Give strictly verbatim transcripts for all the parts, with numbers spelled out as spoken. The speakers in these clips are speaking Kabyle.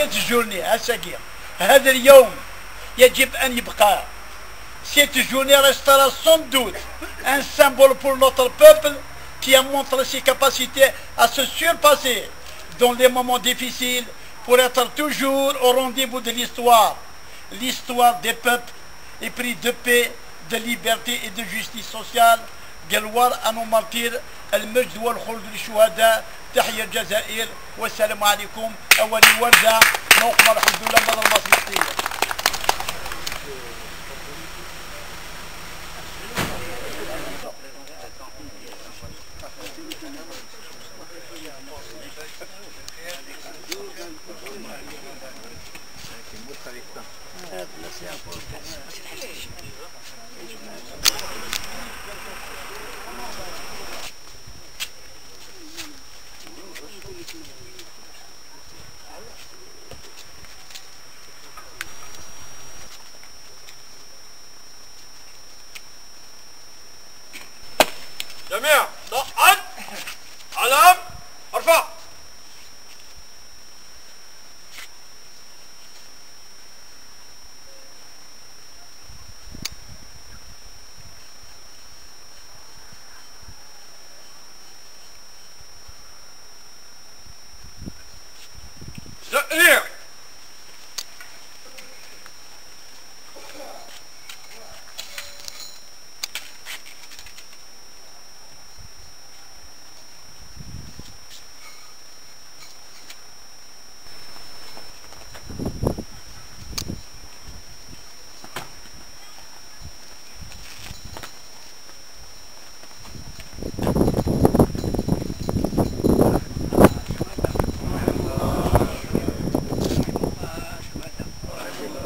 Cette journée, ass-agi, هذا اليوم, يجب أن يبقى. Cette journée restera sans doute un symbole pour notre peuple qui a montré ses capacités à se surpasser dans les moments difficiles pour être toujours au rendez-vous de l'histoire. L'histoire des peuples épris de paix, de liberté et de justice sociale. Gloire à nos martyrs, المجد والخلود للشهداء. تحيا الجزائر، والسلام عليكم. أولي وردة، موقف الحمد لله، بدر مصر. جميع، صعد. علم. ارفع. زقني.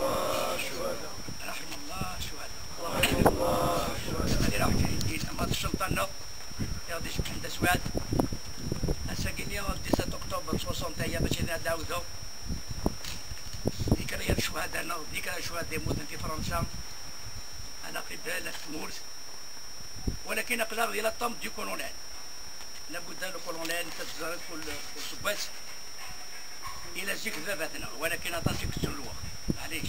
رحم الله الشهداء. رحم الله الشهداء. هذه راح جايين أما الشرطة، نو. يا دي شكل ده سواد. الساكن يوم ديسات أكتوبر سوسون تايا باش يناداو ذو. ذكرى الشهداء، نو. ذكرى الشهداء يموتون في فرنسا. أنا قبالة تمورت. ولكن أقدر إلى الطم دي كولونيل. لابد لو كولونيل تتزرد كل، كل سباس. إلى زيك ذابتنا، ولكن أطاسي كتسلوه. معليش.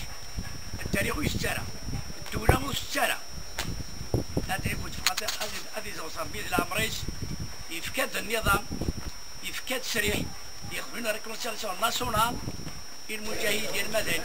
التاريخ يسترى. الدولة مسترى. هذا يقول فقط، هذه، هذه زوصر بيد الأمريس. يفكاد النظام. يفكاد سريح. يخدمنا ريكونسيلسيون ناسيونال. المجاهدين المدنيين.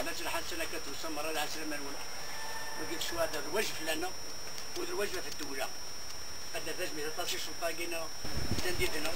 الناس الحسنة كتوصل مرة العسلامة الأولى. وقيت الشهداء الواجب لنا والواجب في الدولة. هذا فاش من ثلاثة عشر سلطة كاينة تنديدنا.